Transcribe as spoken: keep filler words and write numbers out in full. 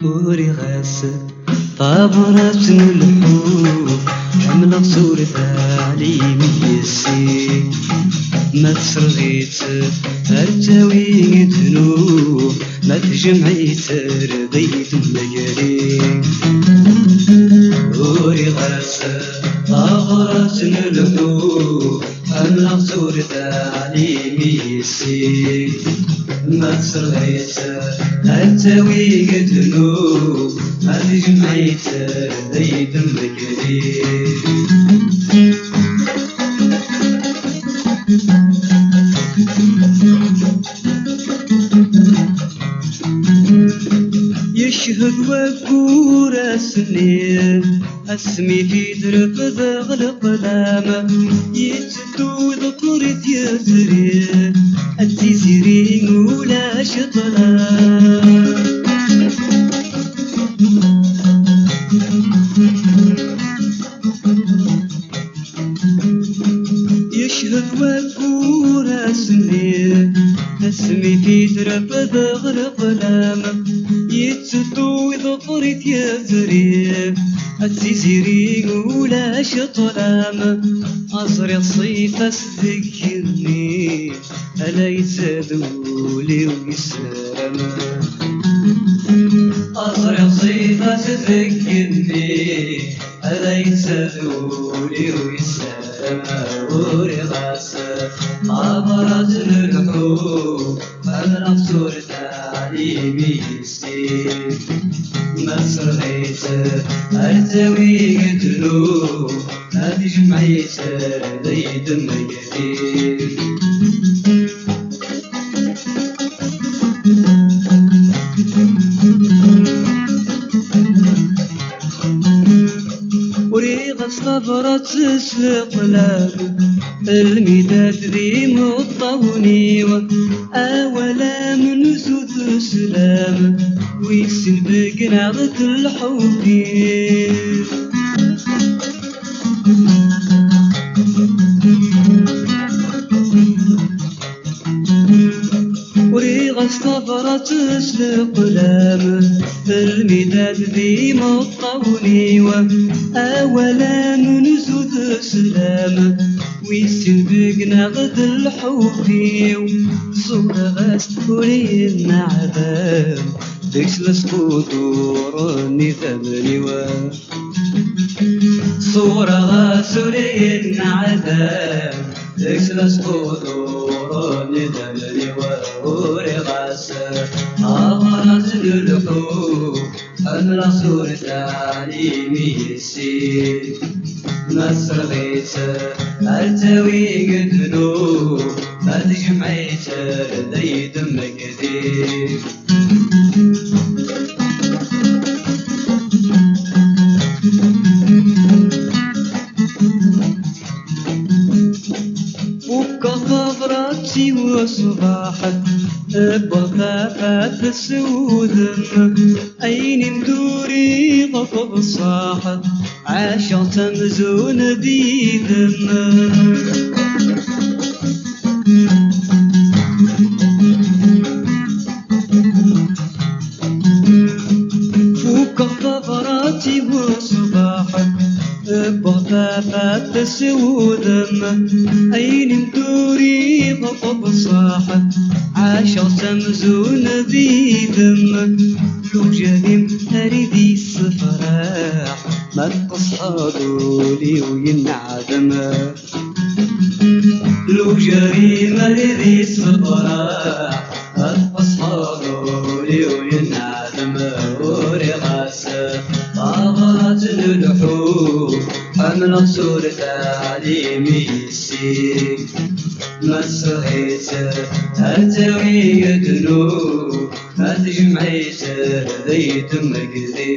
Uriɣ-as tabrat n lḥu, ḥemmleɣ tura teɛlim yes-i. Ma tesreɣ-itt ar tawi i ddnu, ma tejmeɛ-itt ar d ay temmegri. Uriɣ-as tabrat n lḥu, ḥemmleɣ tura teɛlim yes-i. Ma tesreɣ-itt ad tawi i ddnu, ma tejmeɛ-itt ad iyi-d-temmekti. Yeched waggur ass-nni, asmi t-id-refdeɣ leqlam, yetteddu iḍeqqer-it yezri, a tiziri ulac ṭṭlam. Yeched waggur ass-nni, asmi t-id-refdeɣ leqlam, yetteddu iḍeqqer-it yezri, a tiziri ulac ṭṭlam. Aẓriɣ ṣṣifa-s deg igenni, ala yettad ul-iw yessaram. Aẓriɣ ṣṣifa-s deg igenni, ala yettad ul-iw yessaram. Uriɣ-as tabrat n lḥu, ḥemmleɣ tura teɛlim yes-i. Ma tesreɣ-itt ad tawi i ddnu, ma tejmeɛ-itt ad iyi-d-temmekti. Uriɣ-as tabrat s leqlam, lmidad d imeṭṭawen-iw, awal amenzu d uslam, wis sin begneɣ-d lḥubb-iw. Uriɣ-as tabrat s leqlam, lmidad d imeṭṭawen-iw, awal amenzu d uslam, wis sin begneɣ-d lḥubb-iw. Ẓureɣ-as ur yenneɛdam, deg-s la squduren idammen-iw. Ṣureɣ-as ur yenneɛdam, deg-s la squduren idammen-iw. Uriɣ-as tabrat n lḥu, ḥemmleɣ tura teɛlim yes-i. Ma tesreɣ-itt ad tawi i ddnu, ma tejmeɛ-itt ad iyi-d-temmekti. Fukkeɣ tabrat-iw ṣṣbeḥ, wwiɣ tafat s wudem, ayen i m-d-uriɣ ɣef beṣṣaḥ, ɛaceɣ-tt amzun d yid-m. Fukkeɣ tabrat-iw ṣṣbeḥ, wwiɣ tafat s wudem, ayen i m-d-uriɣ ɣef beṣṣaḥ, ɛaceɣ-tt amzun d yid-m. Lewjad-im ar d yessefraḥ, ma tqeṣṣḥeḍ ul-iw yenneɛdem. Lewjad-im ar d yessefraḥ, ma tqeṣṣḥeḍ ul-iw yenneɛdem. Uriɣ-as tabrat n lḥu, ḥemmleɣ tura teɛlim yes-i. Ma tesseɣ-itt, ad tawi ddnub, ma tejmeɛ-itt, ad iyi-temmekti.